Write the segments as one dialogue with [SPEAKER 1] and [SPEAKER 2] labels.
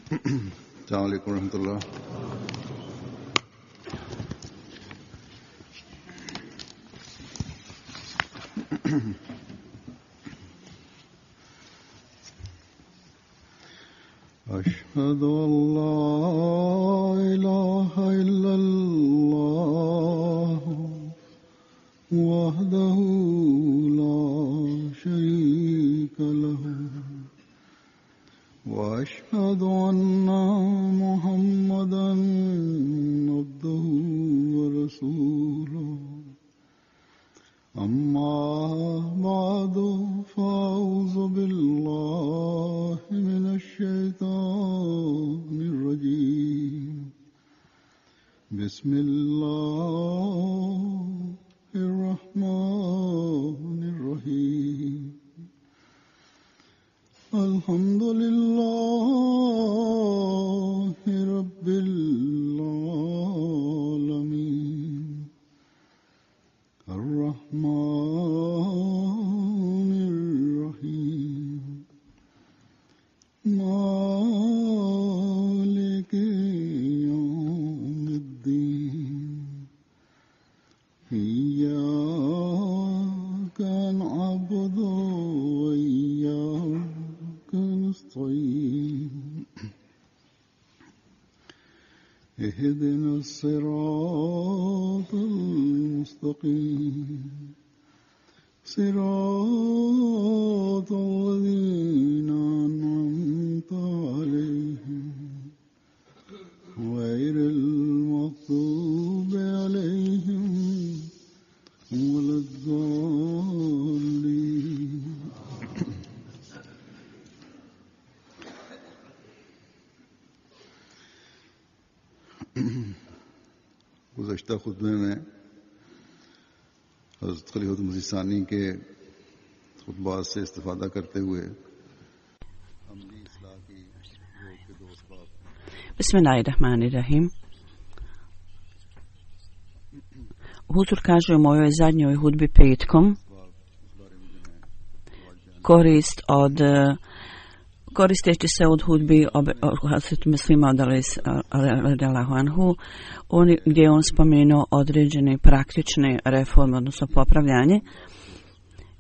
[SPEAKER 1] السلام عليكم ورحمة الله. أشهد أن لا إله إلا الله وحده لا شريك له وأشهد أن محمدًا عبده ورسوله أما بعد فأعوذ بالله من الشيطان الرجيم بسم الله الرحمن الرحيم الحمد لله رب العالمين الرحمن الرحيم مالك يوم الدين إياك نعبد وإياك نستعين اهدنا الصراط المستقيم صراط الذين أنعمت عليهم غير المغضوب عليهم ولا الضالين. गुज़श्ता खुतबे में हज़रत खलीफतुल मसीह सानी के खुतबात से इस्तिफ़ादा करते हुए अमली इस्लाह की रोक के दो असबाब.
[SPEAKER 2] Bismillahirrahmanirrahim. Huzur kaže u mojoj zadnjoj hudbi petkom koristeći se od hudbi Hazreti Muslima radijallahu anhu, gdje je on spomenuo određene praktične reforme, odnosno popravljanje,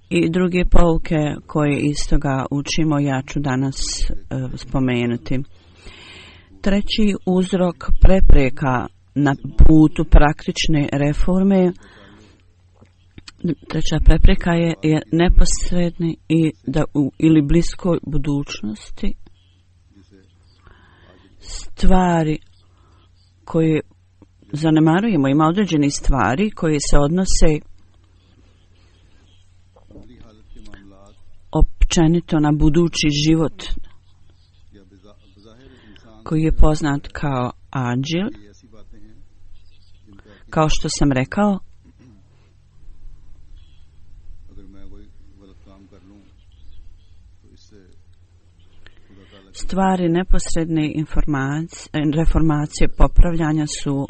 [SPEAKER 2] i druge pouke koje iz toga učimo, ja ću danas spomenuti. Treći uzrok prepreka na putu praktične reforme, treća prepreka je neposredni ili bliskoj budućnosti stvari koje zanemarujemo. Ima određeni stvari koje se odnose općenito na budući život koji je poznat kao ađil. Kao što sam rekao, stvari neposredne reformacije popravljanja su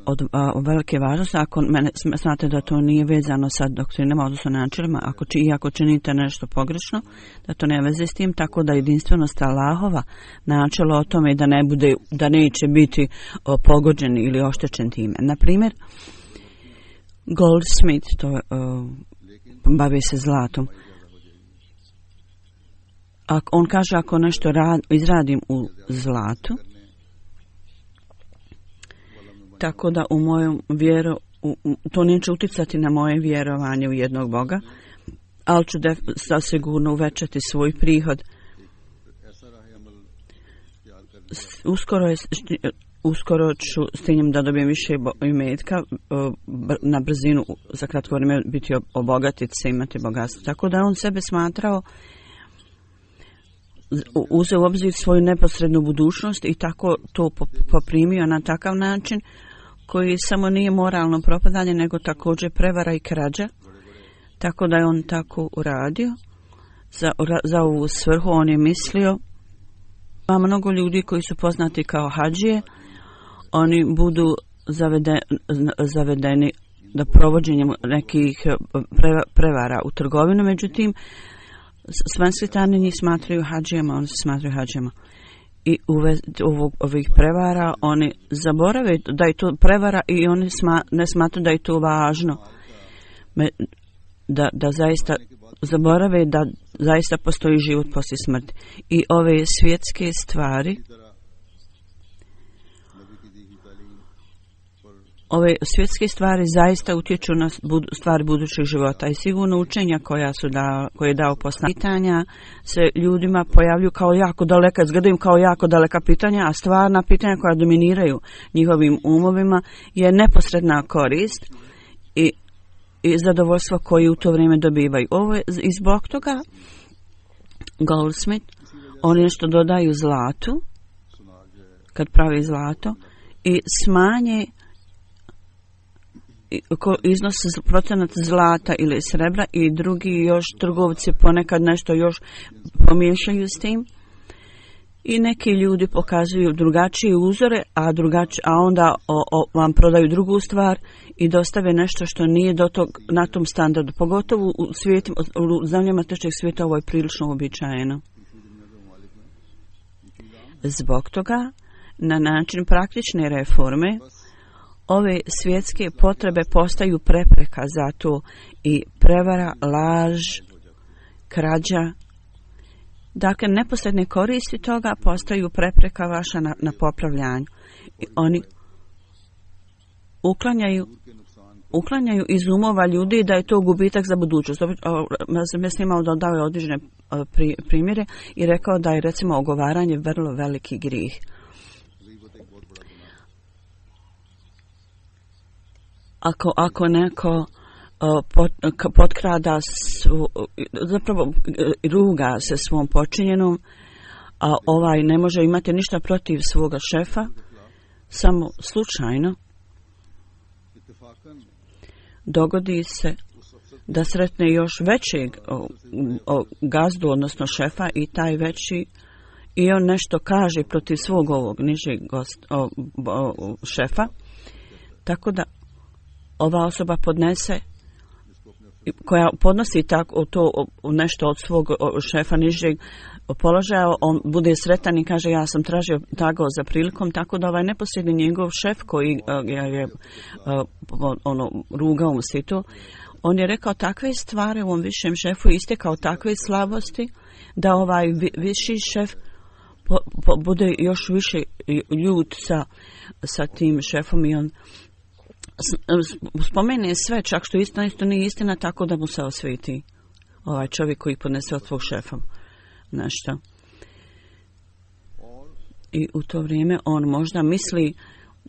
[SPEAKER 2] od velike važnosti. Ako mene znate da to nije vezano sa doktrinama, odnosno načelima, ako činite nešto pogrešno, da to ne veze s tim, tako da jedinstvenost Allahova načelo o tome da neće biti pogođen ili oštećen time. Na primjer, Goldsmith, bavi se zlatom. On kaže, ako nešto izradim u zlatu, tako da u mojom to neće uticati na moje vjerovanje u jednog Boga, ali ću zasigurno uvećati svoj prihod. Uskoro ću s tim da dobijem više imetka, na brzinu, za kratko vrijeme biti obogatiti se, imati bogatstvo. Tako da on sebe smatrao, uzeo u obzir svoju neposrednu budućnost i tako to poprimio na takav način koji samo nije moralno propadanje, nego također prevara i krađa. Tako da je on tako uradio. Za ovu svrhu on je mislio, ima mnogo ljudi koji su poznati kao hadžije, oni budu zavedeni da provođenjem nekih prevara u trgovinu, međutim Svensvetani njih smatraju hadžijama, oni se smatraju hadžijama. I ovih prevara oni zaborave da je to prevara i oni ne smatraju da je to važno. Da zaista zaborave da zaista postoji život poslije smrti. I ove svjetske stvari, ove svjetske stvari zaista utječu na stvari budućeg života i sigurno učenja koje je dao poslanik pitanja se ljudima pojavljuju kao jako daleka, izgledaju kao jako daleka pitanja, a stvarna pitanja koja dominiraju njihovim umovima je neposredna korist i zadovoljstvo koje u to vrijeme dobivaju. Ovo je i zbog toga Goldsmith, oni nešto dodaju zlatu, kad pravi zlato, i smanje iznos procenat zlata ili srebra i drugi još trgovci ponekad nešto još pomiješaju s tim. I neki ljudi pokazuju drugačije uzore, a onda vam prodaju drugu stvar i dostave nešto što nije na tom standardu. Pogotovo u zemljama trećeg svijeta ovo je prilično uobičajeno. Zbog toga, na način praktične reforme, ove svjetske potrebe postaju prepreka za to i prevara, laž, krađa. Dakle, neposredne koristi toga postaju prepreka vaša na popravljanju. I oni uklanjaju iz umova ljudi da je to gubitak za budućnost. Ja sam imao dodao određene primjere i rekao da je recimo ogovaranje vrlo veliki grijeh. Ako neko potkrada zapravo ruga se svom počinjenom, a ovaj ne može imati ništa protiv svoga šefa, samo slučajno dogodi se da sretne još većeg gazdu, odnosno šefa, i taj veći i on nešto kaže protiv svog ovog nižeg šefa, tako da ova osoba koja podnosi tako to nešto od svog šefa nižeg položaja, on bude sretan i kaže ja sam tražio tako za prilikom, tako da ovaj neposredni njegov šef koji je rugao mu se to, on je rekao takve stvari ovom višem šefu, istekao takve slabosti da ovaj viši šef bude još više ljut sa tim šefom i on spomene sve, čak što isto nije istina, tako da mu se osveti ovaj čovjek koji podnese od svog šefa nešto. I u to vrijeme on možda misli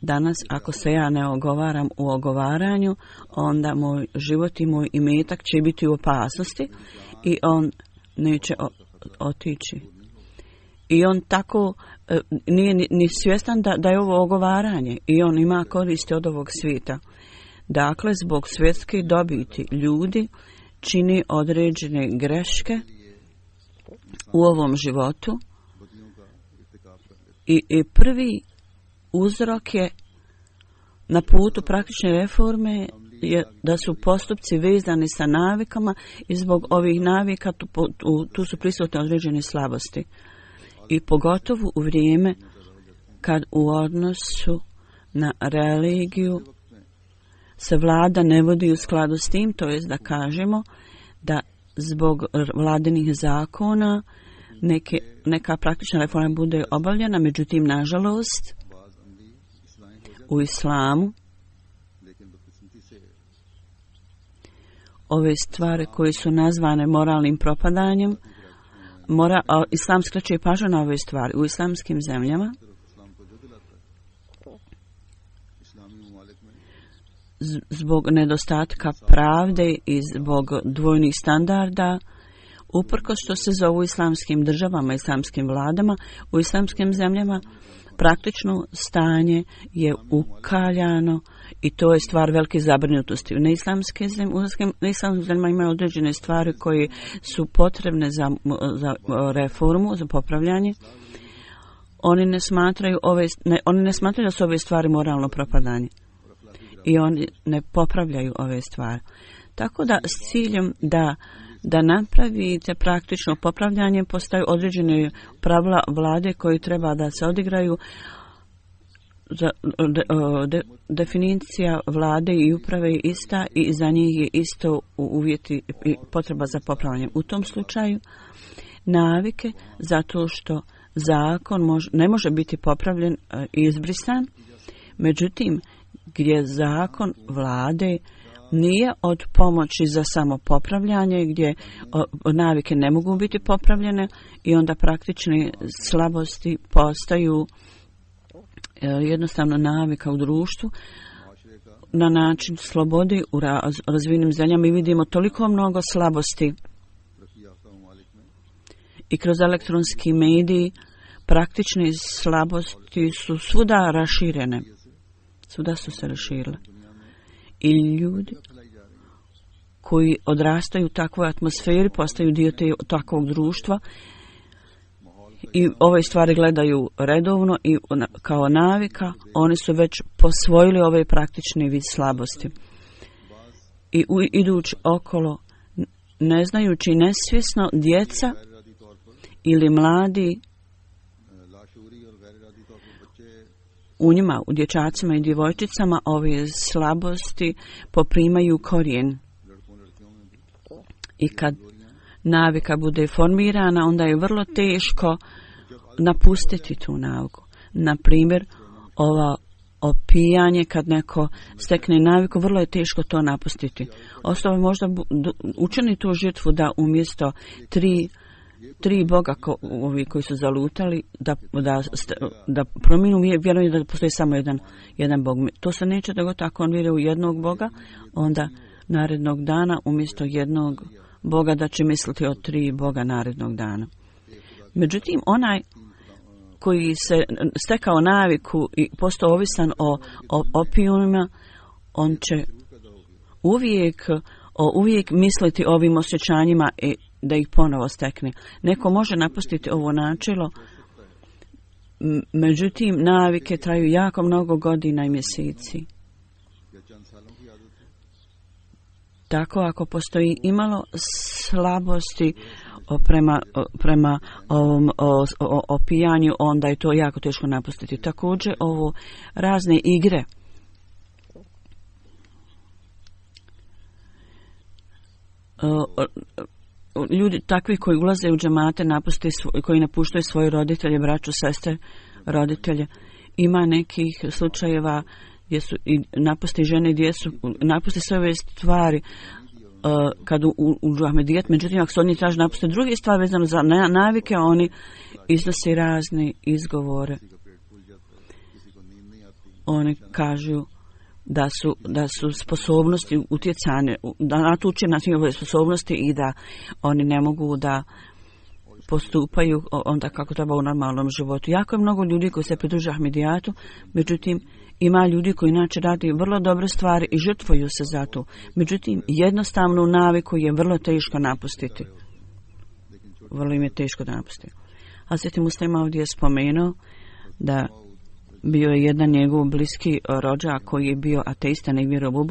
[SPEAKER 2] danas ako se ja ne ogovaram u ogovaranju, onda moj život i moj imetak će biti u opasnosti i on neće otići. I on tako nije ni svjestan da je ovo ogovaranje i on ima koristi od ovog svijeta. Dakle, zbog svjetske dobiti ljudi čini određene greške u ovom životu i prvi uzrok je na putu praktične reforme je da su postupci vezani sa navikama i zbog ovih navika tu su prisutne određene slabosti. I pogotovo u vrijeme kad u odnosu na religiju se vlada ne vodi u skladu s tim, to jest da kažemo da zbog vladinih zakona neka praktična reforma bude obavljena, međutim, nažalost, u islamu ove stvari koje su nazvane moralnim propadanjem, islam skreće pažnju na ove stvari. U islamskim zemljama zbog nedostatka pravde i zbog dvojnih standarda, uprkos što se zovu islamskim državama, islamskim vladama, u islamskim zemljama praktično stanje je ukaljano i to je stvar velike zabrinutosti. U neislamskim zemljama imaju određene stvari koje su potrebne za reformu, za popravljanje. Oni ne smatraju da su ove stvari moralno propadanje i oni ne popravljaju ove stvari. Tako da s ciljem da napravite praktično popravljanje, postaju određene pravila vlade koji treba da se odigraju. Definicija vlade i uprave je ista i za njih je isto uvjeti i potreba za popravljanjem. U tom slučaju navike, zato što zakon ne može biti popravljen i izbrisan, međutim gdje zakon vlade nije od pomoći za samo popravljanje, gdje navike ne mogu biti popravljene i onda praktične slabosti postaju jednostavno navika u društvu. Na način slobode u razvijenim zemljama mi vidimo toliko mnogo slabosti i kroz elektronski mediji praktične slabosti su svuda raširene. Svuda su se raširile. I ljudi koji odrastaju u takvoj atmosferi postaju dio takvog društva i ove stvari gledaju redovno i kao navika, oni su već posvojili ove praktične vid slabosti. I idući okolo, ne znajući nesvjesno, djeca ili mladi u njima, u dječacima i djevojčicama, ove slabosti poprimaju korijen. I kad navika bude formirana, onda je vrlo teško napustiti tu naviku. Na primjer, ova opijanje, kad neko stekne naviku, vrlo je teško to napustiti. Osoba možda učini tu žrtvu da umjesto tri boga ovi koji su zalutali, da promijenu, vjeruju da postoji samo jedan bog. To se neće dogoditi ako on vjeruje u jednog boga, onda narednog dana umjesto jednog boga da će misliti o 3 boga narednog dana. Međutim, onaj koji se stekao naviku i postao ovisan o opijumima, on će uvijek misliti o ovim osjećanjima i da ih ponovo stekne. Neko može napustiti ovo načelo, međutim, navike traju jako mnogo godina i mjeseci. Tako ako postoji imalo slabosti prema ovom opijanju, onda je to jako teško napustiti. Također ovo razne igre. Ljudi takvi koji ulaze u džemate, koji napuštaju svoje roditelje, braću, sestre, roditelje. Ima nekih slučajeva gdje su i napusti žene, napusti sve ove stvari kad u Ahmedijet. Međutim, ako se oni traže napusti druge stvari vezano za navike, oni iznose razne izgovore. Oni kažu da su sposobnosti utjecane, da natuče na njihove sposobnosti i da oni ne mogu da postupaju onda kako treba u normalnom životu. Jako je mnogo ljudi koji se pridruže Ahmedijatu, međutim ima ljudi koji inače radi vrlo dobre stvari i žrtvuju se za to. Međutim, jednostavnu naviku je vrlo teško napustiti. Vrlo im je teško da napustiti. Hazreti Muslima ovdje je spomenuo da bio je jedan njegov bliski rođak koji je bio ateista, ne vjerovao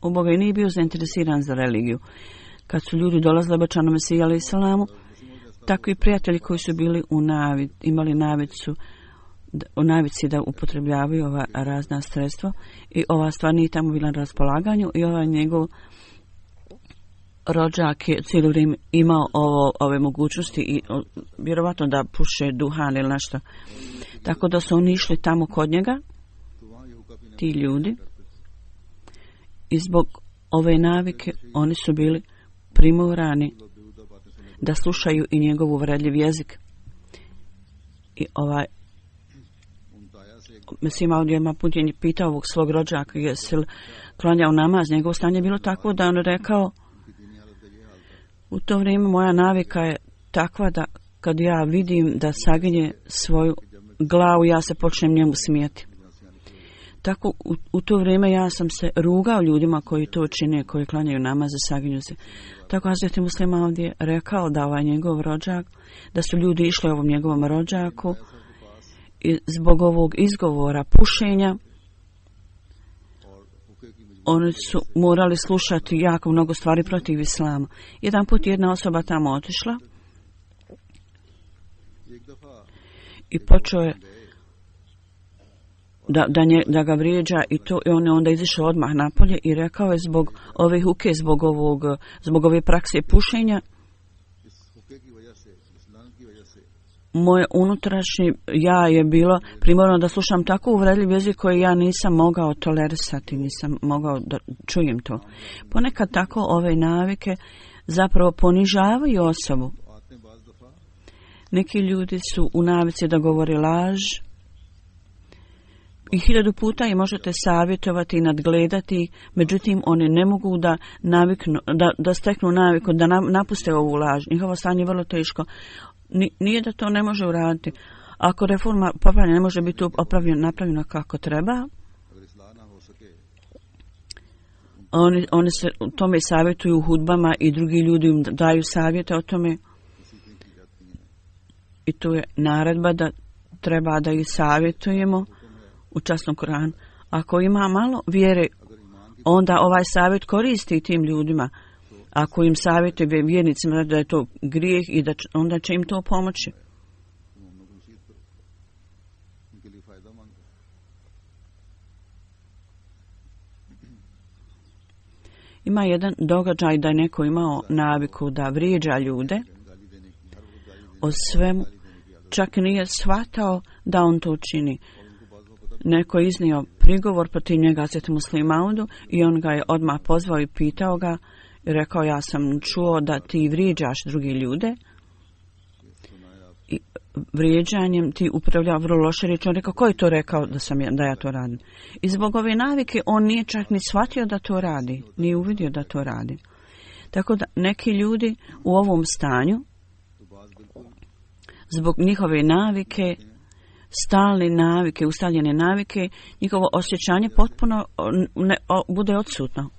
[SPEAKER 2] u Boga i nije bio zainteresiran za religiju. Kad su ljudi dolazili obećanom Mesiji alejhi selamu, takvi prijatelji koji su bili imali navici da upotrebljavaju ova razna sredstva i ova stvar nije tamo bila na raspolaganju i ovaj njegov rođak je cijelo vrijeme imao ove mogućnosti i vjerovatno da puše duhan ili nešto. Tako da su oni išli tamo kod njega, ti ljudi, i zbog ove navike oni su bili primorani da slušaju i njegov uvredljiv jezik. I mislim, ovdje ima put je pitao ovog svog rođaka, jesi li klanjao namaz, njegovo stanje je bilo tako da on rekao, u to vrijeme moja navika je takva da kad ja vidim da saginje svoju glavu, ja se počnem njemu smijeti. Tako u to vrijeme ja sam se rugao ljudima koji to čine, koji klanjaju namaz i saginju se. Tako Hazreti Muslima ovdje rekao da ovaj njegov rođak, da su ljudi išli ovom njegovom rođaku i zbog ovog izgovora pušenja oni su morali slušati jako mnogo stvari protiv islama. Jedan put jedna osoba tamo otišla i počeo je da ga vrijeđa i on je onda izišao odmah napolje i rekao je zbog ove huke, zbog ove prakse pušenja, moje unutrašnje ja je bilo primorano da slušam tako uvredljiv jezik koji ja nisam mogao tolerisati, nisam mogao da čujem to. Ponekad tako ove navike zapravo ponižavaju osobu. Neki ljudi su u navici da govore laž i 1000 puta i možete savjetovati i nadgledati, međutim oni ne mogu da steknu naviku, da napuste ovu laž. Njihovo stanje je vrlo teško. Nije da to ne može uraditi. Ako reforma popravljena ne može biti napravljena kako treba, oni se o tome savjetuju u hudbama i drugi ljudi im daju savjete o tome. I tu je naredba da treba da ih savjetujemo u časnom Koranu. Ako ima malo vjere, onda ovaj savjet koristi tim ljudima. Ako im savjetuje vjernicima da je to grijeh i onda će im to pomoći. Ima jedan događaj da je neko imao naviku da vrijeđa ljude o svemu, čak nije shvatao da on to čini. Neko je iznio prigovor protiv njega Hazreti Muslih Maudu i on ga je odmah pozvao i pitao ga i rekao, ja sam čuo da ti vrijeđaš drugi ljude i vrijeđanjem ti upravlja vrlo loše riječi. On rekao, ko je to rekao da ja to radim? I zbog ove navike on nije čak ni shvatio da to radi, nije uvidio da to radi. Tako da neki ljudi u ovom stanju zbog njihove navike, stalne navike, ustaljene navike, njihovo osjećanje potpuno bude odsutno.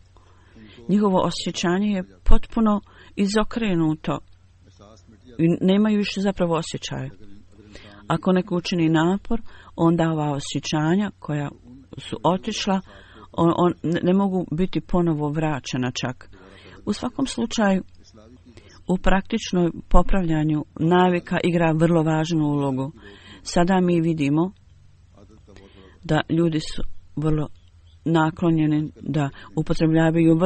[SPEAKER 2] Njihovo osjećanje je potpuno izokrenuto i nemaju više zapravo osjećaje. Ako neko učini napor, onda ova osjećanja koja su otišla, ne mogu biti ponovo vraćena čak. U svakom slučaju, u praktičnoj popravljanju navika igra vrlo važnu ulogu. Sada mi vidimo da ljudi su vrlo naklonjeni da upotrebljavaju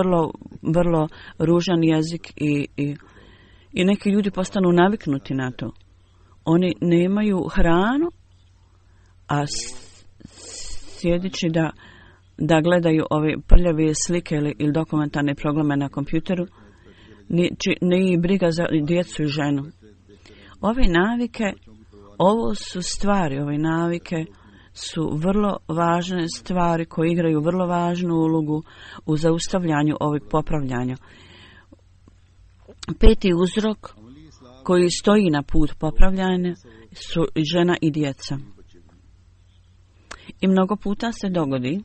[SPEAKER 2] vrlo ružan jezik i neki ljudi postanu naviknuti na to. Oni nemaju hranu, a sjedići da gledaju ove prljave slike ili dokumentarne programe na kompjuteru, nije briga za djecu i ženu. Ove navike, ove navike su vrlo važne stvari koje igraju vrlo važnu ulogu u zaustavljanju ovih popravljanja. 5. uzrok koji stoji na put popravljanja su žena i djeca. I mnogo puta se dogodi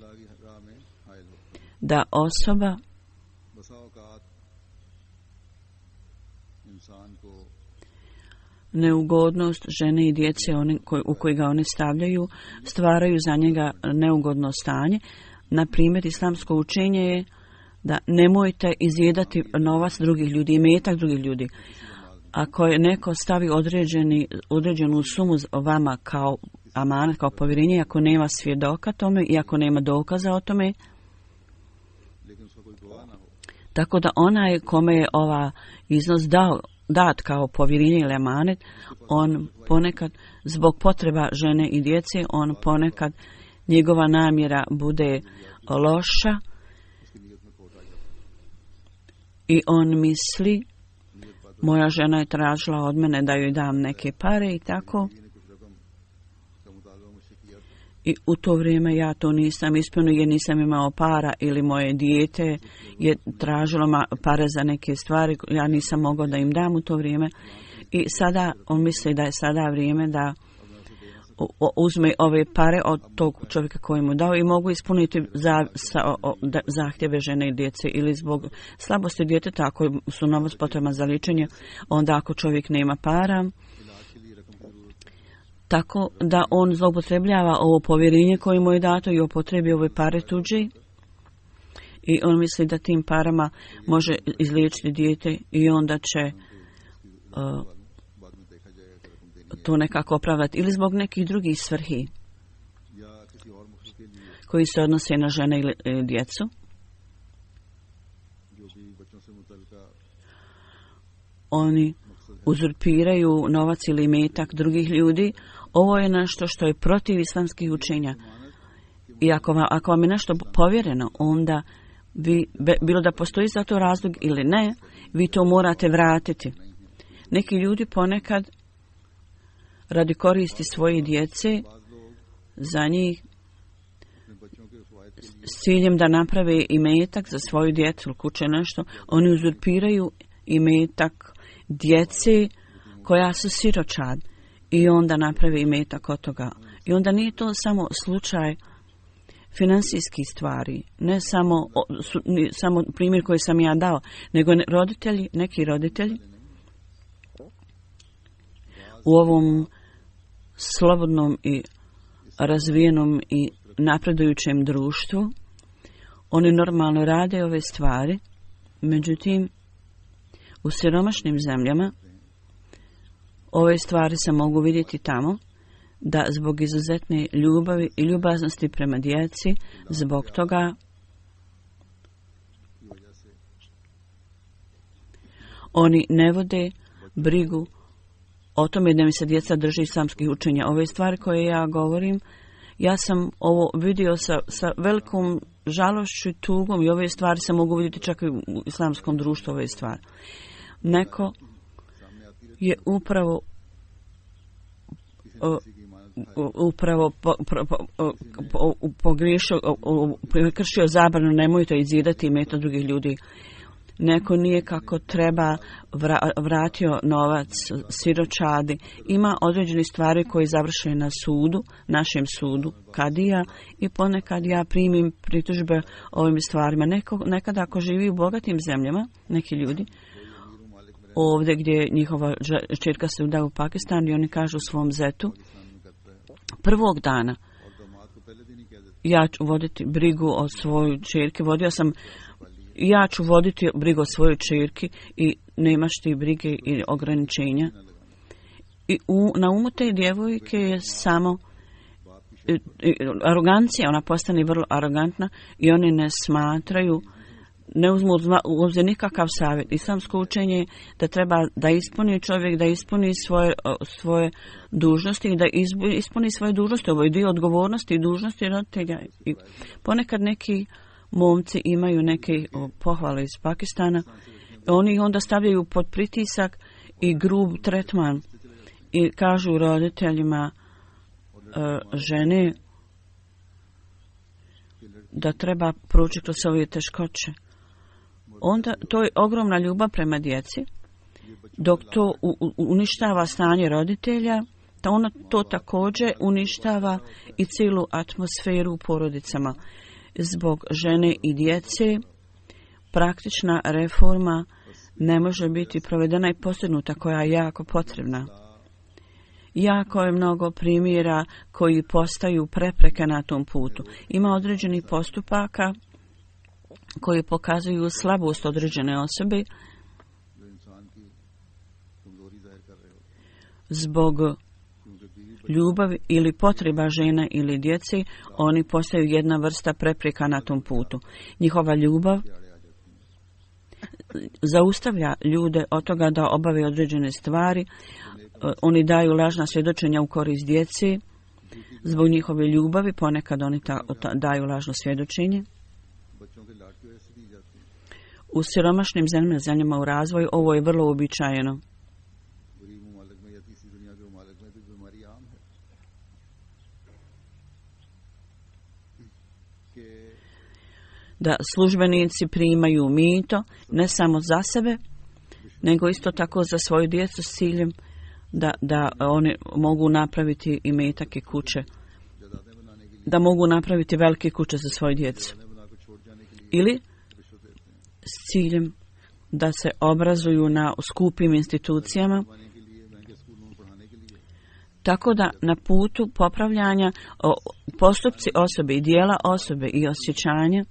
[SPEAKER 2] da osoba neugodnost žene i djece u koji ga oni stavljaju, stvaraju za njega neugodno stanje. Na primjer, islamsko učenje je da nemojte izjedati novac drugih ljudi, imetak drugih ljudi. Ako je neko stavi određenu sumu vama kao amanet, kao povjerenje, ako nema svjedoka tome i ako nema dokaza o tome, tako da onaj kome je ova iznos dat kao povjerenje ili amanet, on ponekad zbog potreba žene i djece, on ponekad njegova namjera bude loša i on misli, moja žena je tražila od mene da joj dam neke pare i tako. I u to vrijeme ja to nisam ispunio jer nisam imao para ili moje dijete je tražilo pare za neke stvari, ja nisam mogao da im dam u to vrijeme. I sada on misli da je sada vrijeme da uzme ove pare od tog čovjeka koji mu dao i mogu ispuniti zahtjeve žene i djece ili zbog slabosti djeteta ako su novac potreban za liječenje, onda ako čovjek nema para, tako da on zloupotrebljava ovo povjerenje koje mu je dato i upotrebi ove pare tuđe i on misli da tim parama može izliječiti dijete i onda će to nekako opravdati ili zbog nekih drugih svrhi koji se odnose na žene ili djecu. Oni uzurpiraju novac ili imetak drugih ljudi. Ovo je nešto što je protiv islamskih učenja. I ako vam je nešto povjereno, onda vi, bilo da postoji za to razlog ili ne, vi to morate vratiti. Neki ljudi ponekad radi koristi svoje djece za njih s ciljem da naprave imetak za svoju djecu ili kuće nešto, oni uzurpiraju imetak djece koja su siročad i onda naprave imetak od toga. I onda nije to samo slučaj finansijskih stvari, ne samo primjer koji sam ja dao, nego neki roditelji u ovom slobodnom i razvijenom i napredujućem društvu, oni normalno rade ove stvari, međutim, u siromašnim zemljama ove stvari se mogu vidjeti tamo da zbog izuzetne ljubavi i ljubaznosti prema djeci, zbog toga oni ne vode brigu o tome da mi se djeca drže islamskih učenja. Ove stvari koje ja govorim, ja sam ovo vidio sa velikom žalošću i tugom i ove stvari se mogu vidjeti čak i u islamskom društvu, ove stvari. Neko je upravo pogriješio, prekršio zabranu nemojte izjedati imetak drugih ljudi. Neko nije kako treba vratio novac siročadi. Ima određene stvari koje završe na sudu, našem sudu, kadija, i ponekad ja primim pritužbe ovim stvarima. Nekada ako živi u bogatim zemljama, neki ljudi, ovdje gdje njihova čerka se udaje u Pakistan i oni kažu svom zetu, prvog dana ja ću voditi brigu o svojoj čerki, ja ću voditi brigu o svojoj čerki i nemaš ti brige i ograničenja. I na umu te djevojke je samo arogancija, ona postane vrlo arogantna i oni ne smatraju, ne uzmu u obzir nikakav savjet. Islamsko učenje je da treba da ispuni čovjek, da ispuni svoje dužnosti i da ispuni svoje dužnosti. Ovo je dio odgovornosti i dužnosti roditelja. I ponekad neki momci imaju neke pohvale iz Pakistana, oni ih onda stavljaju pod pritisak i grub tretman i kažu roditeljima žene da treba proći kroz ove teškoće. Onda to je ogromna ljubav prema djeci, dok to uništava stanje roditelja, to također uništava i cijelu atmosferu u porodicama. Zbog žene i djece praktična reforma ne može biti provedena i postignuta, koja je jako potrebna. Jako je mnogo primjera koji postaju prepreke na tom putu. Ima određenih postupaka koji pokazuju slabost određene osobe zbog ljubavi ili potreba žena ili djece, oni postaju jedna vrsta prepreka na tom putu. Njihova ljubav zaustavlja ljude od toga da obave određene stvari, oni daju lažna svjedočenja u korist djece, zbog njihove ljubavi ponekad oni daju lažno svjedočenje. U siromašnim zemljama u razvoju ovo je vrlo uobičajeno. Da službenici primaju mito ne samo za sebe, nego isto tako za svoju djecu s ciljem da oni mogu napraviti imetak i kuće, da mogu napraviti velike kuće za svoju djecu. Ili s ciljem da se obrazuju na skupim institucijama, tako da na putu popravljanja postupci osobe i dijela osobe i osjećanja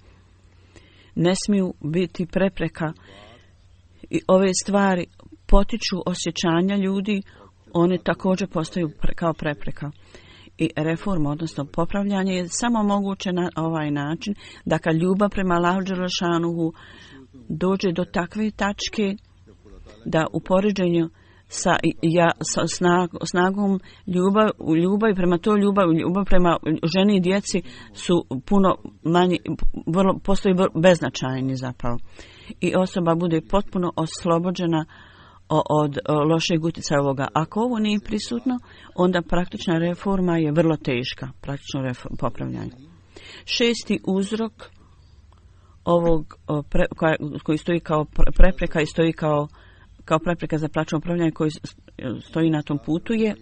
[SPEAKER 2] ne smiju biti prepreka i ove stvari potiču osjećanja ljudi, one također postaju kao prepreka. I reforma, odnosno popravljanje, je samo moguće na ovaj način da kad ljubav prema Allahu dželešanuhu dođe do takve tačke da u poređenju sa snagom ljubav prema toj ljubav prema ženi i djeci su puno manje, postoji beznačajni zapravo. I osoba bude potpuno oslobođena od lošeg utjecaja ovoga. Ako ovo nije prisutno, onda praktična reforma je vrlo teška, praktično popravljanje. Šesti uzrok ovog koji stoji kao prepreka i stoji kao prepreka za praktično upravljanje koji stoji na tom putu je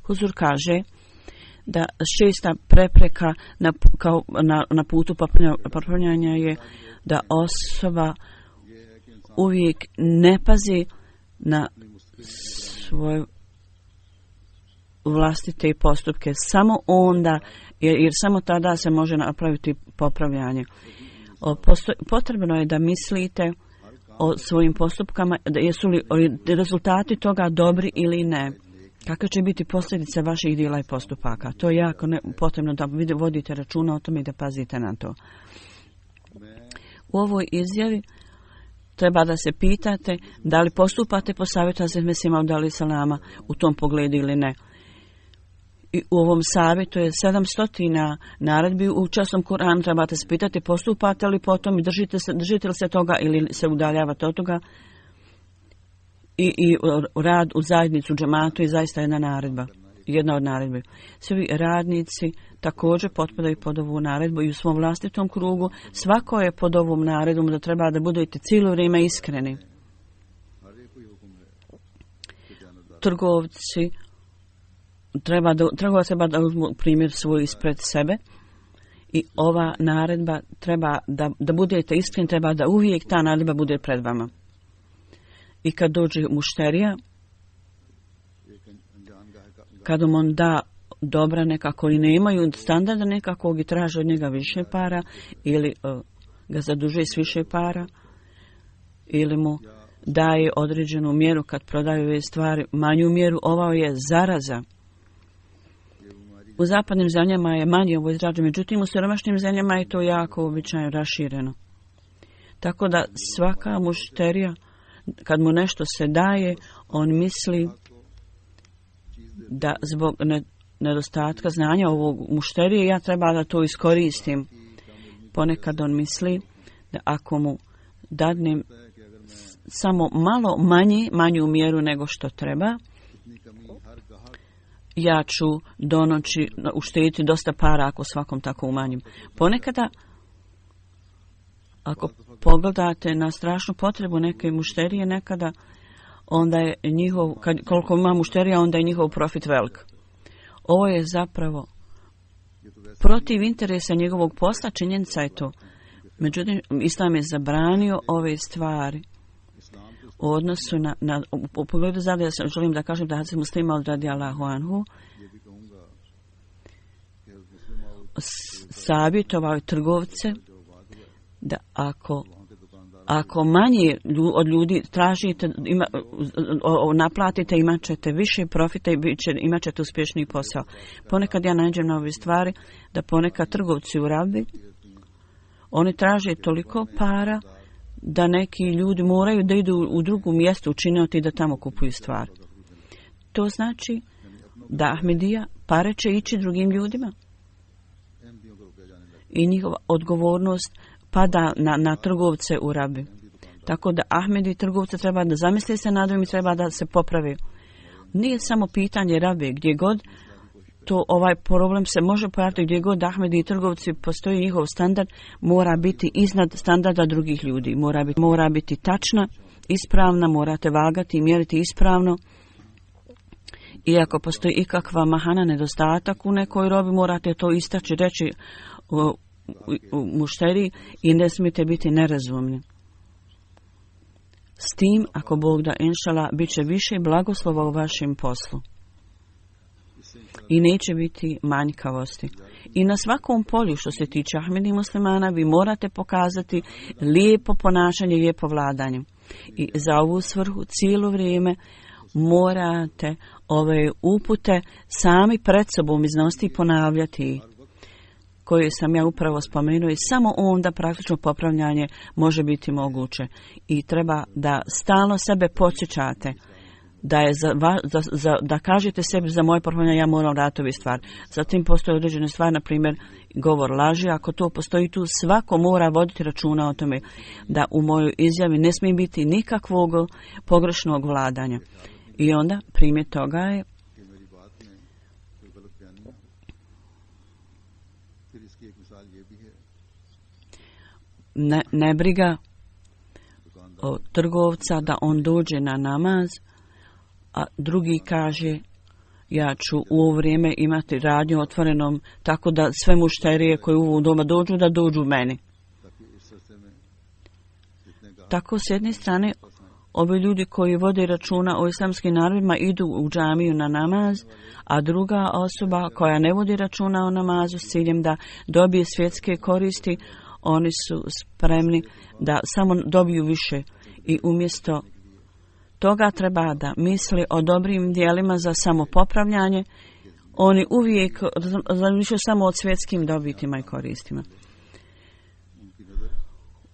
[SPEAKER 2] Huzur kaže da šesta prepreka na putu popravljanja je da osoba uvijek ne pazi na svoje vlastite postupke. Samo onda, jer samo tada se može napraviti popravljanje. Potrebno je da mislite o svojim postupkama, jesu li rezultati toga dobri ili ne. Kakve će biti posljedice vaših djela i postupaka? To je jako potrebno da vodite računa o tome i da pazite na to. U ovoj izjavi treba da se pitate da li postupate po savjetu Hazreti Mesih Maud alejhi selama u tom pogledu ili ne. I u ovom savjetu je 700 naredbi u časnom Kur'anu. Trebate se pitati postupate li po tom i držite li se toga ili se udaljavate od toga. I rad u zajednicu, džematu je zaista jedna od naredbi. Svi radnici također potpadaju pod ovu naredbu i u svom vlastitom krugu. Svako je pod ovom naredbom da treba da budete cijelo vrijeme iskreni. Trgovci treba da uzmu primjer svoj ispred sebe i ova naredba treba da budete iskreni, treba da uvijek ta naredba bude pred vama. I kad dođe mušterija, kad mu on da dobra nekako i nemaju standarda nekakvog i traže od njega više para ili ga zadužuje s više para ili mu daje određenu mjeru kad prodaju ove stvari, manju mjeru, ovo je zaraza. U zapadnim zemljama je manje ovo izrađeno, međutim u siromašnim zemljama je to jako običajno rašireno. Tako da svaka mušterija, kad mu nešto se daje, on misli da zbog nedostatka znanja ovog mušterije ja treba da to iskoristim. Ponekad on misli da ako mu dadnem samo malo manju mjeru nego što treba, ja ću do noći uštediti dosta para ako svakom tako umanjim. Ponekada, ako pogledate na strašnu potrebu neke mušterije, nekada onda je koliko ima mušterija, onda je njihov profit velik. Ovo je zapravo protiv interesa njegovog posla, činjenica je to. Međutim, Islam je zabranio ove stvari u odnosu u pogledu zadnje, želim da kažem da Hazreti Muslih Maud radijallahu anhu savjetovao trgovce da ako Ako manje od ljudi tražite, naplatite, imat ćete više profita i imat ćete uspješniji posao. Ponekad ja nađem na ove stvari da ponekad trgovci u Rabi, oni traže toliko para da neki ljudi moraju da idu u drugo mjesto učiniti da tamo kupuju stvari. To znači da Ahmedija pare će ići drugim ljudima. I njihova odgovornost pada na trgovce u Rabi. Tako da Ahmedi i trgovce treba da zamisle se nad ovim i treba da se popravi. Nije samo pitanje Rabi, gdje god to ovaj problem se može pojaviti, gdje god Ahmedi i trgovci postoji, njihov standard mora biti iznad standarda drugih ljudi. Mora biti tačna, ispravna, morate vagati i mjeriti ispravno. I ako postoji ikakva mahana, nedostatak u nekoj robi, morate to istaći, reći u mušteriji i ne smijete biti nerazumni. S tim, ako Bog da, inšala, bit će više blagoslova u vašem poslu. I neće biti manjkavosti. I na svakom polju što se tiče Ahmedi i muslimana, vi morate pokazati lijepo ponašanje, lijepo vladanje. I za ovu svrhu cijelo vrijeme morate ove upute sami pred sobom iznositi i ponavljati, koje sam ja upravo spomenuo, i samo onda praktično popravljanje može biti moguće. I treba da stalno sebe podsjećate da je da kažete sebi za moje popravljanje ja moram raditi ovu stvar. Zatim postoje određene stvari, na primjer govor laži. Ako to postoji tu, svako mora voditi računa o tome da u mojoj izjavi ne smije biti nikakvog pogrešnog vladanja. I onda primjer toga je nebriga od trgovca da on dođe na namaz, a drugi kaže ja ću u ovo vrijeme imati radnju otvorenom tako da sve mušterije koje u doma dođu da dođu meni. Tako s jedne strane ovi ljudi koji vode računa o islamskim narodima idu u džamiju na namaz, a druga osoba koja ne vodi računa o namazu s ciljem da dobije svjetske koristi, oni su spremni da samo dobiju više i umjesto toga treba da misli o dobrim dijelima za samopopravljanje. Oni uvijek razmišljaju samo o svjetskim dobitima i koristima.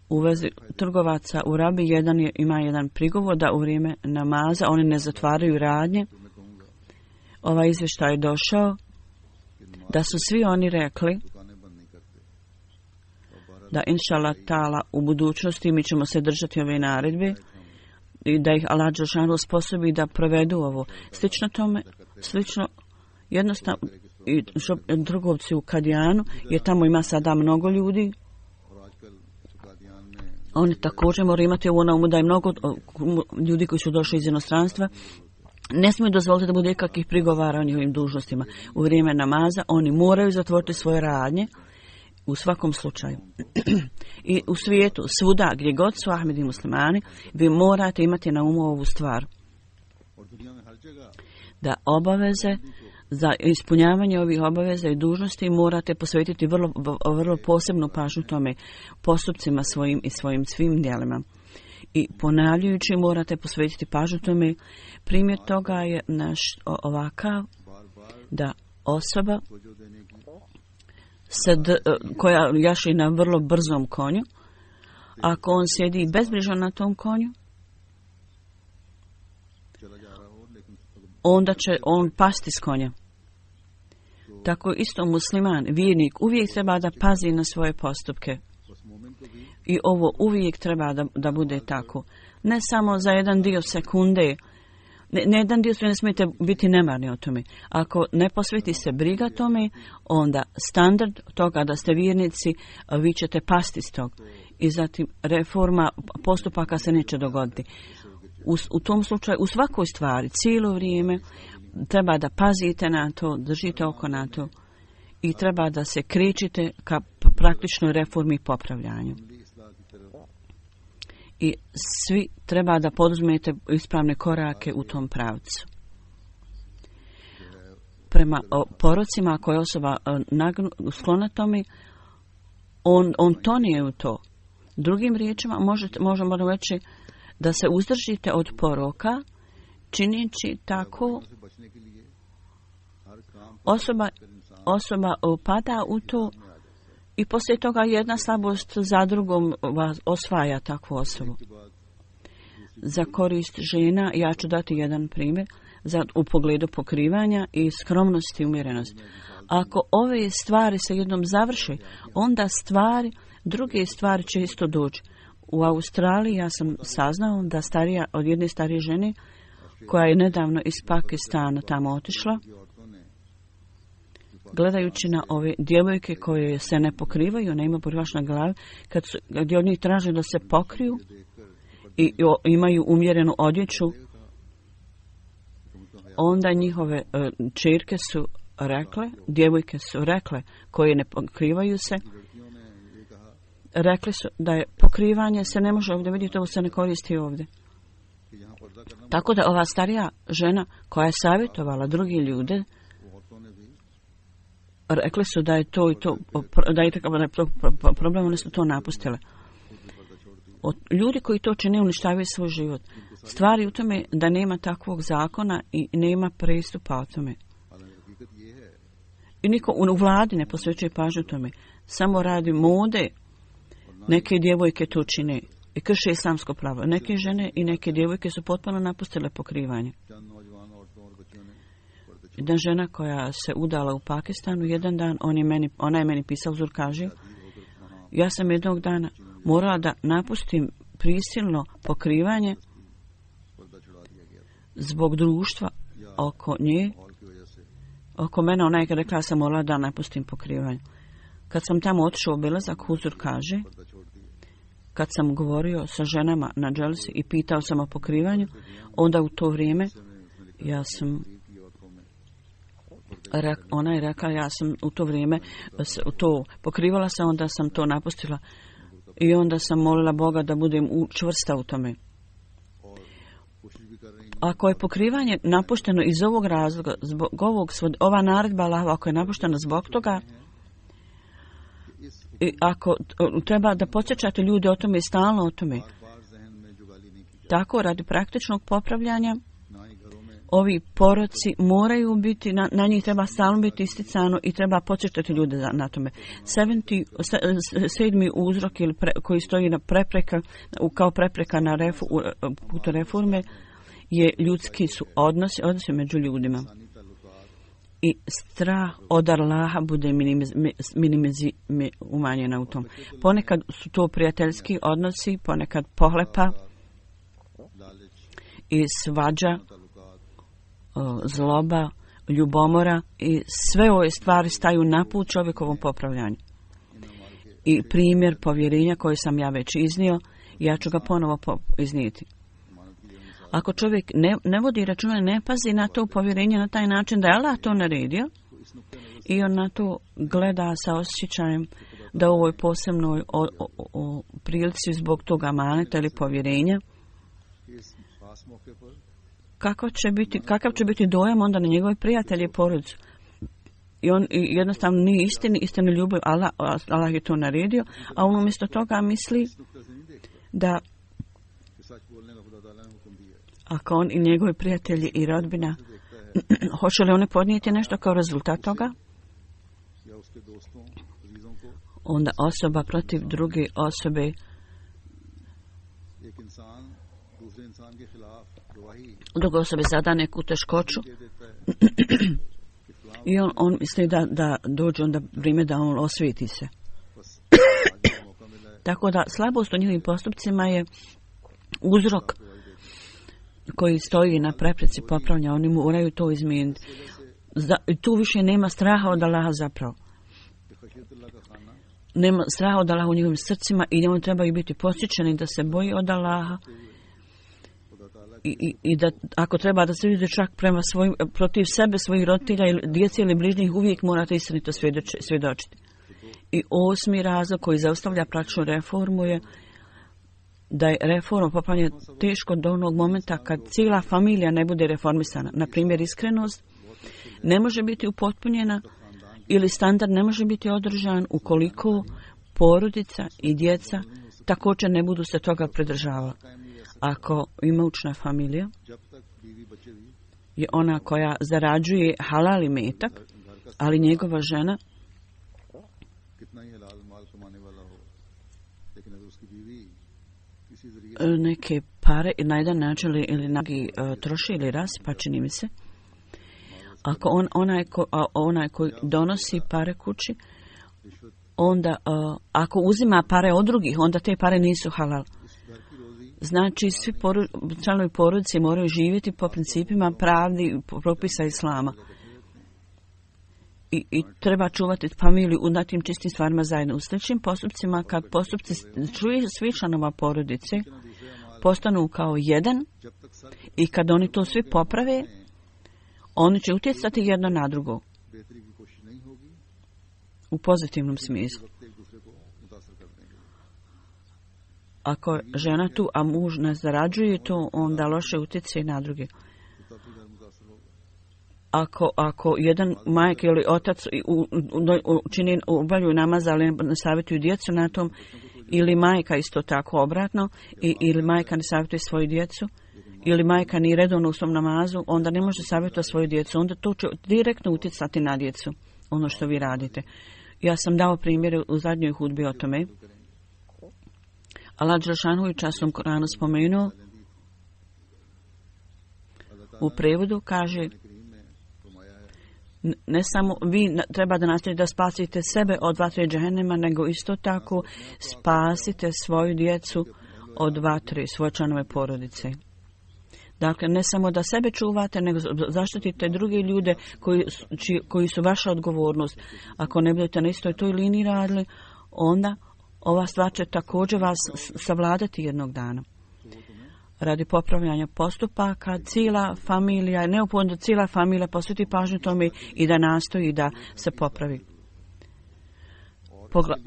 [SPEAKER 2] U vezi trgovaca u Rabi ima jedan prigovor da u vrijeme namaza oni ne zatvaraju radnje. Ovaj izvještaj je došao da su svi oni rekli da inšallah ta'ala u budućnosti mi ćemo se držati ove naredbe i da ih Allah dželešanu sposobi da provedu ovo. Slično tome, jednostavno i trgovci u Kadijanu, jer tamo ima sada mnogo ljudi, oni također moraju imati ovo na umu da je mnogo ljudi koji su došli iz inostranstva. Ne smiju dozvoliti da bude kakvih prigovara o njihovim dužnostima. U vrijeme namaza oni moraju zatvoriti svoje radnje u svakom slučaju. I u svijetu, svuda, gdje god su Ahmedi muslimani, vi morate imati na umu ovu stvar. Da obaveze, za ispunjavanje ovih obaveza i dužnosti morate posvetiti vrlo posebnu pažnju tome, postupcima svojim i svojim svim djelima. I ponavljajući morate posvetiti pažnju tome. Primjer toga je naš ovakav da osoba koja jaši na vrlo brzom konju, ako on sjedi bezbrižno na tom konju, onda će on pasti s konja. Tako isto musliman, vjernik, uvijek treba da pazi na svoje postupke. I ovo uvijek treba da bude tako. Ne samo za jedan dio sekunde. Ne jedan dio ne smijete biti nemarni o tome. Ako ne posveti se briga tome, onda standard toga da ste vjernici, vi ćete pasti s tog. I zatim reforma postupaka se neće dogoditi. U tom slučaju, u svakoj stvari, cijelo vrijeme treba da pazite na to, držite oko na to i treba da se krećete ka praktičnoj reformi i popravljanju. I svi treba da poduzmete ispravne korake u tom pravcu. Prema porocima, ako je osoba sklona tome, on tonije u to. Drugim riječima možemo reći da se uzdržite od poroka, činjeći tako osoba upada u to i poslije toga jedna slabost za drugom vas osvaja takvu osobu. Za korist žena ja ću dati jedan primjer u pogledu pokrivanja i skromnosti i umjerenosti. Ako ove stvari se jednom završe, onda druge stvari će isto doći. U Australiji ja sam saznao da od jedne starije žene koja je nedavno iz Pakistana tamo otišla, gledajući na ove djevojke koje se ne pokrivaju, ne imaju pokrivač na glavi, gdje od njih traže da se pokriju i imaju umjerenu odjeću, onda njihove čerke su rekle, djevojke su rekle, koje ne pokrivaju se, rekli su da je pokrivanje se ne može ovdje vidjeti, ovo se ne koristi ovdje. Tako da ova starija žena koja je savjetovala drugi ljude, rekli su da je to i to, da je to problem, oni su to napustile. Ljudi koji to čine uništavaju svoj život. Stvari u tome da nema takvog zakona i nema pristupa o tome. I niko u vladi ne posvećuje pažnju tome. Samo radi mode. Neke djevojke to čine i krše islamsko pravo. Neke žene i neke djevojke su potpuno napustile pokrivanje. Jedna žena koja se udala u Pakistanu, jedan dan ona je meni pisala, uzor kaže, ja sam jednog dana morala da napustim prisilno pokrivanje zbog društva oko nje. Oko mene ona je rekla da sam morala da napustim pokrivanje. Kad sam tamo otišao u obilazak, Huzur kaže, kad sam govorio sa ženama na dželsi i pitao sam o pokrivanju, onda u to vrijeme ona je rekla, ja sam u to vrijeme to pokrivala se, onda sam to napustila i onda sam molila Boga da budem čvrsta u tome. Ako je pokrivanje napušteno iz ovog razloga, zbog ova naredba Allahova, ako je napuštena zbog toga, i ako treba da podsjećate ljude o tome i stalno o tome, tako radi praktičnog popravljanja, ovi poroci moraju biti, na njih treba stalno biti isticano i treba podsjećati ljude na tome. 7. uzrok koji stoji na kao prepreka na putu reforme je ljudski su odnosi među ljudima. I strah od Allaha bude umanjena u tom. Ponekad su to prijateljski odnosi, ponekad pohlepa i svađa, zloba, ljubomora i sve ove stvari staju na put čovjekovom popravljanju. I primjer povjerenja koji sam ja već iznio, ja ću ga ponovo iznijeti. Ako čovjek ne vodi računa, ne pazi na to povjerenje na taj način da je Allah to naredio i on na to gleda sa osjećajem da u ovoj posebnoj prilici zbog toga amaneta ili povjerenja, kakav će biti dojam onda na njegove prijatelje i porodicu. I on jednostavno nije istinu ljubav, Allah je to naredio, a on umjesto toga misli da ako on i njegovi prijatelji i rodbina, hoće li oni podnijeti nešto kao rezultat toga? Onda osoba protiv druge osobe druge osobe zada neku teškoću i on misli da dođe onda vrijeme da on osvijeti se. Tako da slabost u njihovim postupcima je uzrok koji stoji na prepreci popravljanja. Oni moraju to izmijeniti. Tu više nema straha od Allaha zapravo. Nema straha od Allaha u njihovim srcima i njemu trebaju biti posjećeni da se boji od Allaha i da ako treba da se vidi čak protiv sebe, svojih roditelja ili djece ili bližnjih, uvijek morate istinito svjedočiti. I 8. razlog koji zaustavlja praktičnu reformu je da je reforma popravljanja teško do onog momenta kad cijela familija ne bude reformisana. Na primjer, iskrenost ne može biti upotpunjena ili standard ne može biti održan ukoliko porodica i djeca također ne budu se toga pridržavali. Ako imućna familija je ona koja zarađuje halal imetak, ali njegova žena neke pare na jedan način ili nagi troši ili rasipa, čini mi se. Ako onaj koji donosi pare kući, onda ako uzima pare od drugih, onda te pare nisu halal. Znači, svi članovi porodice moraju živjeti po principima pravdi propisa islama. I treba čuvati familiju na tim čistim stvarima zajedno. U sličnim postupcima, kad postupci čuju svi članova porodice, postanu kao jedan i kad oni to svi poprave, oni će utjecati jedno na drugo u pozitivnom smislu. Ako je žena tu, a muž ne zarađuje to, onda loše utječe na druge. Ako jedan majka ili otac obavljaju namaz, ali ne savjetuju djecu na tom, ili majka isto tako obratno, ili majka ne savjetuje svoju djecu, ili majka nije redovno u svom namazu, onda ne može savjetovati svoju djecu. Onda to će direktno utjecati na djecu, ono što vi radite. Ja sam dao primjere u zadnjoj hudbi o tome. Allah dželešanu u časnom Koranu spomenuo, u prevodu kaže, ne samo vi treba da nastavite da spasite sebe od vatre džehennema, nego isto tako spasite svoju djecu od vatre, svoje članove porodice. Dakle, ne samo da sebe čuvate, nego zaštitite druge ljude koji su vaša odgovornost. Ako ne budete na istoj toj liniji radili, onda ova stvar će također vas savladati jednog dana. Radi popravljanja postupaka, cijela familija, neophodno da cijela familija posveti pažnju tome i da nastoji da se popravi.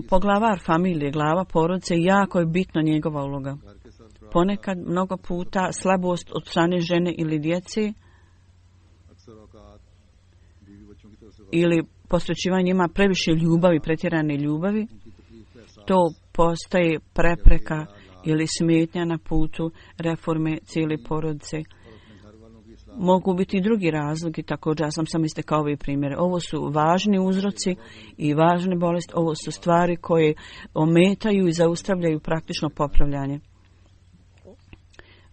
[SPEAKER 2] Poglavar familije, glava porodice, jako je bitna njegova uloga. Ponekad, mnogo puta, slabost od strane žene ili djece ili posvećivanje ima previše ljubavi, pretjerane ljubavi, to postaje prepreka ili smetnja na putu reforme cijele porodice. Mogu biti i drugi razlogi, također ja sam samo istekao ove primjere. Ovo su važni uzroci i važne bolesti, ovo su stvari koje ometaju i zaustavljaju praktično popravljanje.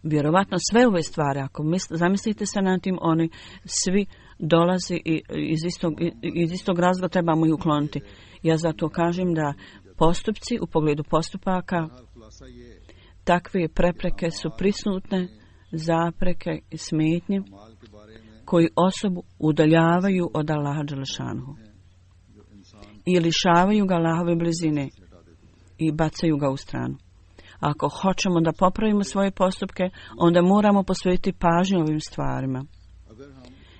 [SPEAKER 2] Vjerovatno sve ove stvari, ako zamislite se nad tim, oni svi dolaze iz istog razloga, trebamo ih ukloniti. Ja zato kažem da postupci u pogledu postupaka, takve prepreke su prisutne, zapreke i smetnje koji osobu udaljavaju od Allaha dželešanuhu i lišavaju ga Allahove blizine i bacaju ga u stranu. Ako hoćemo da popravimo svoje postupke, onda moramo posvetiti pažnju ovim stvarima.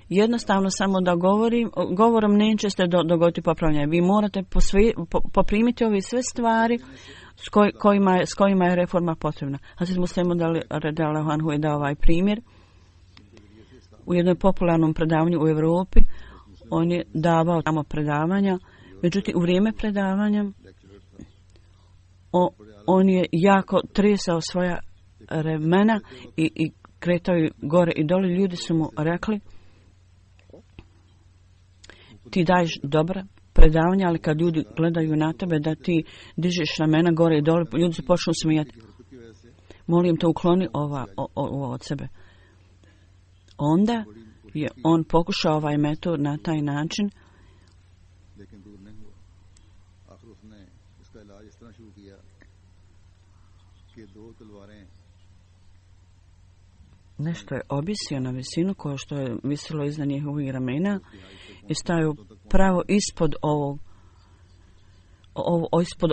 [SPEAKER 2] Jednostavno samo da govorom neće se dogoditi popravljanje. Vi morate poprimiti ove sve stvari s kojima je reforma potrebna. Hazret Musleh radijallahu anhu je dao ovaj primjer. U jednom popularnom predavanju u Europi on je davao tamo predavanja, međutim u vrijeme predavanja on je jako tresao svoja remena i kretao je gore i dole. Ljudi su mu rekli, ti daješ dobra predavanja, ali kad ljudi gledaju na tebe da ti dižeš ramena gore i dole, ljudi se počnu smijati. Molim te, ukloni ovo od sebe. Onda je on pokušao ovaj metod na taj način. Nešto je obisio na visinu koje što je visilo iznad njihovih ramena i stajao pravo ispod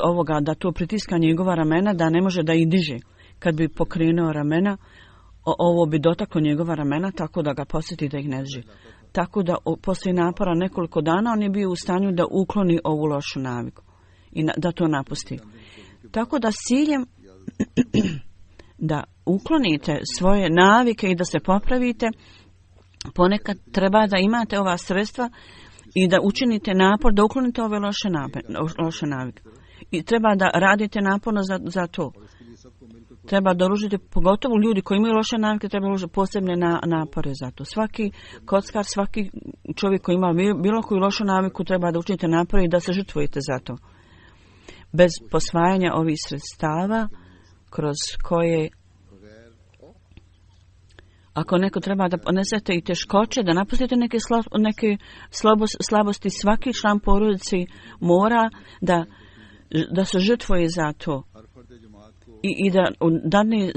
[SPEAKER 2] ovoga, da to pritiska njegova ramena, da ne može da ih diže. Kad bi pokrenuo ramena, ovo bi dotaklo njegova ramena, tako da ga posjeti da ih ne diže. Tako da poslije napora nekoliko dana on je bio u stanju da ukloni ovu lošu naviku i da to napusti. Tako da s ciljem da uklonite svoje navike i da se popravite, ponekad treba da imate ova sredstva i da učinite napor da uklonite ove loše navike. I treba da radite naporno za to. treba doružiti, pogotovo ljudi koji imaju loše navike, treba uložiti posebne napore za to. Svaki kockar, svaki čovjek koji ima bilo koju lošu naviku treba da učinite napore i da se žrtvujete za to. Bez posvajanja ovih sredstava kroz koje ako neko treba da ponesete i teškoće, da napustite neke slabosti, svaki član porodice mora da se žrtvuje za to i da dadne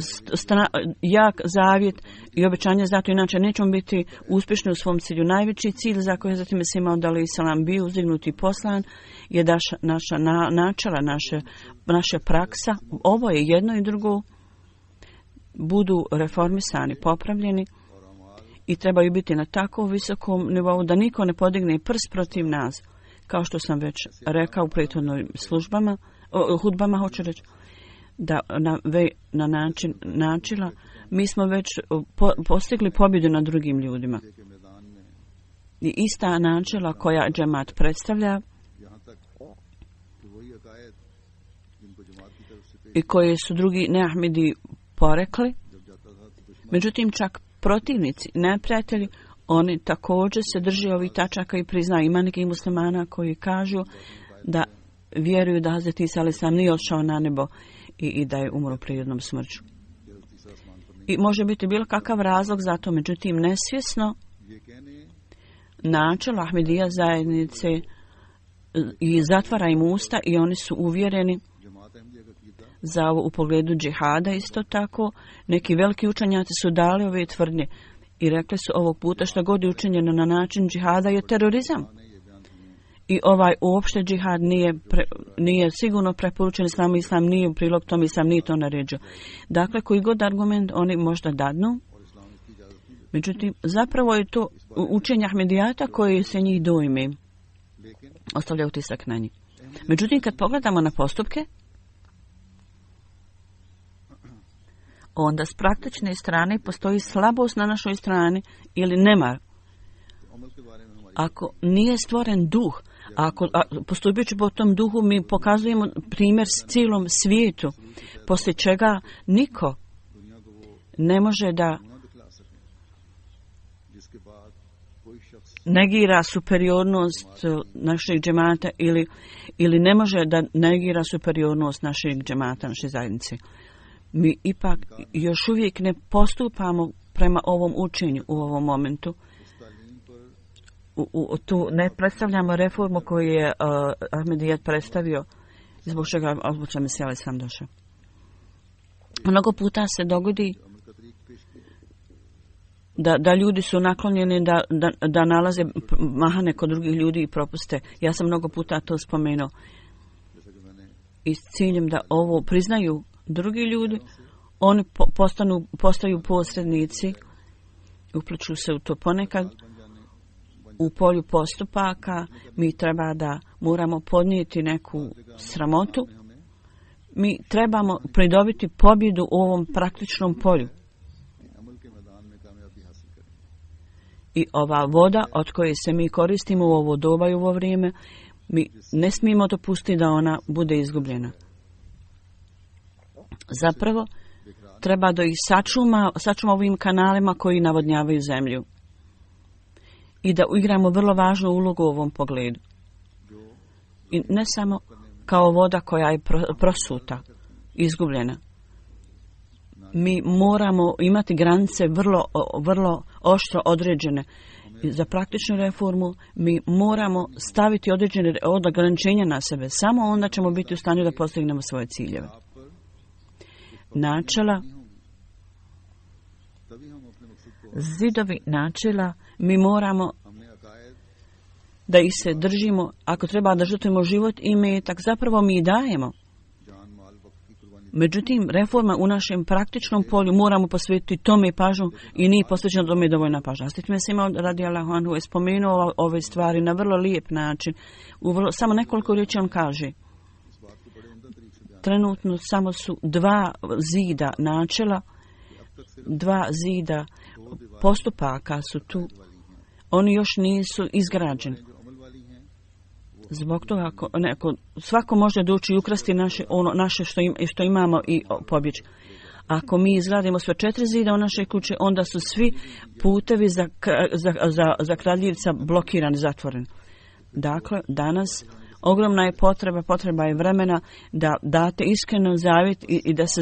[SPEAKER 2] jak zavjet i obećanje za to, inače nećemo biti uspješni u svom cilju. Najveći cilj za koji je zatim se imao da li Salam bio uzdignut i poslan je da naša načela, naša praksa, ovo je jedno i drugo, budu reformisani, popravljeni i trebaju biti na tako visokom nivou da niko ne podigne prst protiv nas. Kao što sam već rekao u prethodnim hudbama, hoću reći, da na način načela mi smo već postigli pobjedu nad drugim ljudima. I ista načela koja džemat predstavlja i koje su drugi neahmedi porekli, međutim čak protivnici, neprijatelji, oni također se drže ovih tačaka i priznaju. Ima nekih muslimana koji kažu da vjeruju da Hazreti Isa alejhi selam nije otišao na nebo i da je umro prirodnom smrću. I može biti bilo kakav razlog za to, međutim nesvjesno načelo Ahmedija zajednice i zatvara im usta i oni su uvjereni za ovo u pogledu džihada. Isto tako neki veliki učenjaci su dali ove tvrdnje i rekli su ovog puta što god je učinjeno na način džihada je terorizam. I ovaj uopšte džihad nije sigurno preporučen islamu, islam nije u prilog tom, islam nije to naređio. Dakle, koji god argument oni možda dadnu, međutim, zapravo je to učenje Ahmedijata koje se njih dojme, ostavlja utisak na njih. Međutim, kad pogledamo na postupke, onda s praktične strane postoji slabost na našoj strani ili nemar. Ako nije stvoren duh, postupajući po tom duhu, mi pokazujemo primjer s cijelom svijetu, poslije čega niko ne može da negira superiornost našeg džemata ili ne može da negira superiornost našeg džemata, naše zajednice. Mi ipak još uvijek ne postupamo prema ovom učenju u ovom momentu. Tu ne predstavljamo reformu koju je Ahmedijat predstavio, zbog čega Mesija alejhi selam došao. Mnogo puta se dogodi da ljudi su naklonjeni da nalaze mahane kod drugih ljudi i propuste. Ja sam mnogo puta to spomenuo. I s ciljem da ovo priznaju drugi ljudi, oni postaju posrednici, upliču se u to ponekad. U polju postupaka mi moramo podnijeti neku sramotu. Mi trebamo pridobiti pobjedu u ovom praktičnom polju. I ova voda od koje se mi koristimo u ovo doba i u ovo vrijeme, mi ne smijemo dopustiti da ona bude izgubljena. Zapravo, treba da ih sačuma ovim kanalima koji navodnjavaju zemlju. I da igramo vrlo važnu ulogu u ovom pogledu. I ne samo kao voda koja je prosuta, izgubljena. Mi moramo imati granice vrlo oštro određene. I za praktičnu reformu mi moramo staviti određene ograničenja na sebe. Samo onda ćemo biti u stanju da postignemo svoje ciljeve. Načela, zidovi načela, mi moramo da ih se držimo. Ako treba da žrtvujemo život i imetak, zapravo mi i dajemo. Međutim, reforma u našem praktičnom polju moramo posvetiti tome pažnju i nije posvećeno tome dovoljna pažnja. Astit Mesima radijallahu anhu je spomenuo ove stvari na vrlo lijep način. Samo nekoliko riječi on kaže. Trenutno samo su dva zida načela, dva zida postupaka su tu. Oni još nisu izgrađeni. Zbog toga svako može doći i ukrasti naše što imamo i pobjeći. Ako mi izgradimo sve 4 zida u našoj kući, onda su svi putevi za kradljivca blokirani, zatvoreni. Dakle, danas ogromna je potreba je vremena da date iskreno zavjet i da se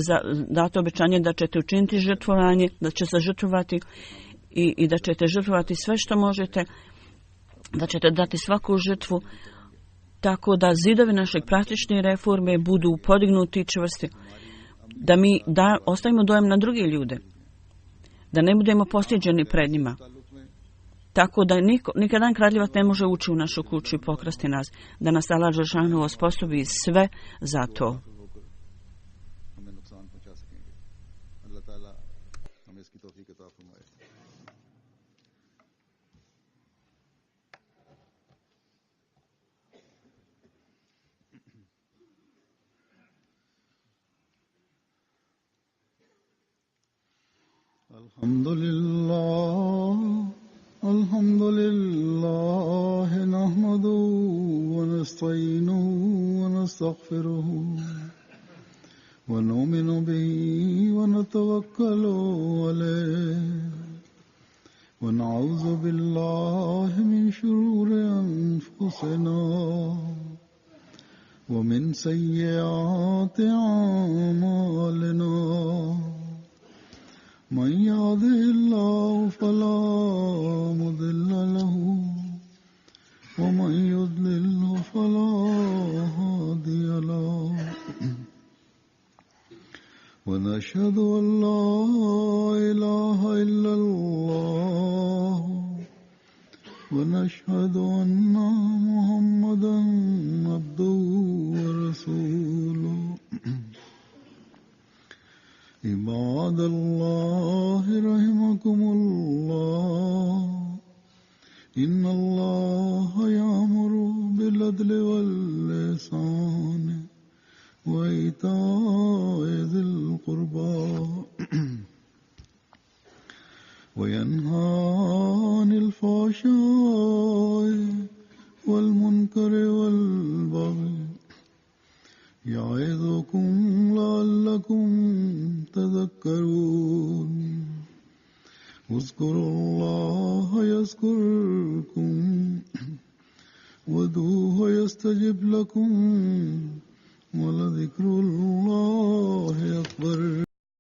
[SPEAKER 2] date obećanje da ćete učiniti žrtvovanje, da će se žrtvovati i da ćete žrtvovati sve što možete, da ćete dati svaku žrtvu, tako da zidovi našeg praktične reforme budu podignuti i čvrsti. Da mi ostavimo dojam na druge ljude, da ne budemo postiđeni pred njima, tako da nikadan kradljivac ne može ući u našu kuću i pokrasti nas, da nas Allah dželešanu osposobi sve za to.
[SPEAKER 1] Alhamdulillah nahmaduhu wa nasta'inuhu wa nastaghfiruhu wa nu'minu bihi wa natawakkalu alayhi wa na'udhu billahi min shururi anfusina wa min sayyiati a'malina. من يهده الله فلا مضل له ومن يضلل فلا هادي له ونشهد أن لا إله إلا الله ونشهد أن محمدا عبده ورسوله عباد الله رحمكم الله إن الله يأمر بالعدل والإحسان وإيتاء ذي القربى وينهى عن الفحشاء والمنكر والبغي يعظكم لعلكم تذكرون اذكروا الله يذكركم وادعوه يستجب لكم ولذكر الله أكبر.